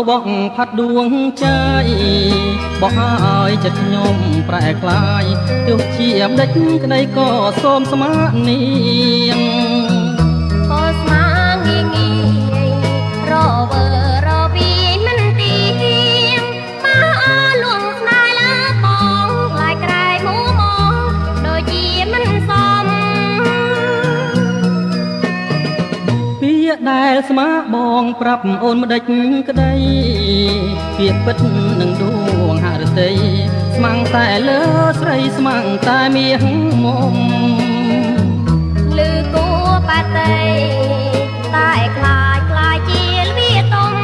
បកផាត់ដួងใจបកឲ្យចិត្តខ្ញុំប្រែក្លាយទោះជាម្ដេចក្តីក៏សូមស្មានាងក៏ស្មាងាយងាយរវើរវីមិនទៀងបើអលួងស្នេហ៍លើបងខ្លាយក្រែមូមងដូចជាមិនសមពាក្យដែលស្មាបងប្រាប់អូនម្ដេចក្តីពាក្យពិតនឹងដួងហឫទ័យស្មាំងតែលើស្រីស្មាំងតែមាសមុំលឺគួបាតីតែខ្លាចខ្លាចជាលវាទុំ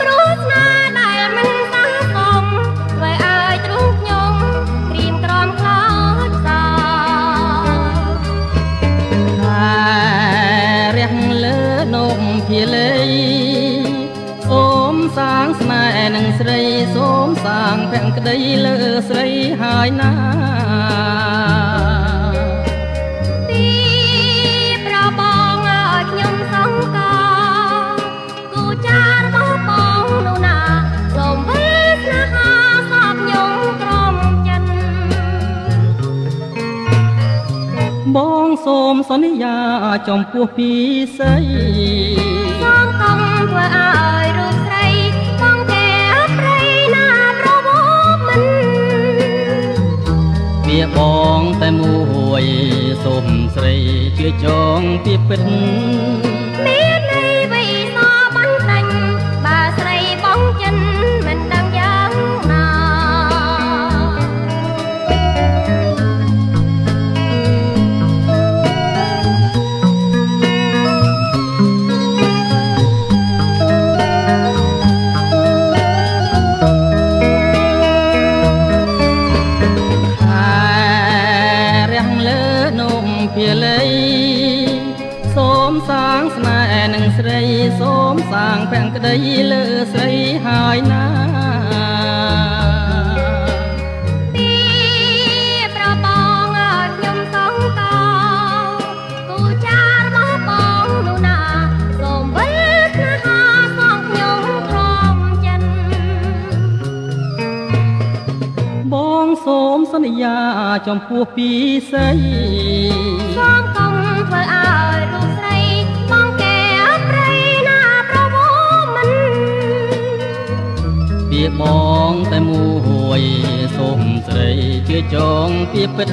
ព្រោះស្នេហ៍ដែលមិនសាសមធ្វើឲ្យទ្រូងខ្ញុំក្រៀមក្រំខ្លោចសោខែរះលើនំភាលីសូមសាងស្នេហ៍នឹងស្រីសូមសាងភក្តីលើស្រីហើយណាទីប្របងឲ្យខ្ញុំសង្កគូចារបស់បងនោះណាសូមវាសនាសពខ្ញុំក្រំចិនបងសូមសន្យាចំពោះពីសីសូមកុំធ្វើឲ្យរូបស្រីបងកែប្រៃណាប្រវមិនវាបងតែមួយសូមស្រីជឿចងពីពិតមានន័យវៃសបន្ទិញបើស្រីបងចិនមិនដឹងយ៉ាងណាភាលីសូមសាងស្នេហ៍នឹងស្រីសូមសាងភក្តីលើស្រីហើយណាពីប្របងឲ្យខ្ញុំសងកគូចារបស់បងនោះណាសូមវិលស្នេហាសងខ្ញុំក្រំចិនបងសូមសន្យាចំពោះពីសីសូមកុំធ្វើឲ្យរូបស្រីបងកែប្រៃណាប្រវមិនពាក្យបងតែមួយសូមស្រីជឿចងពាក្យពិត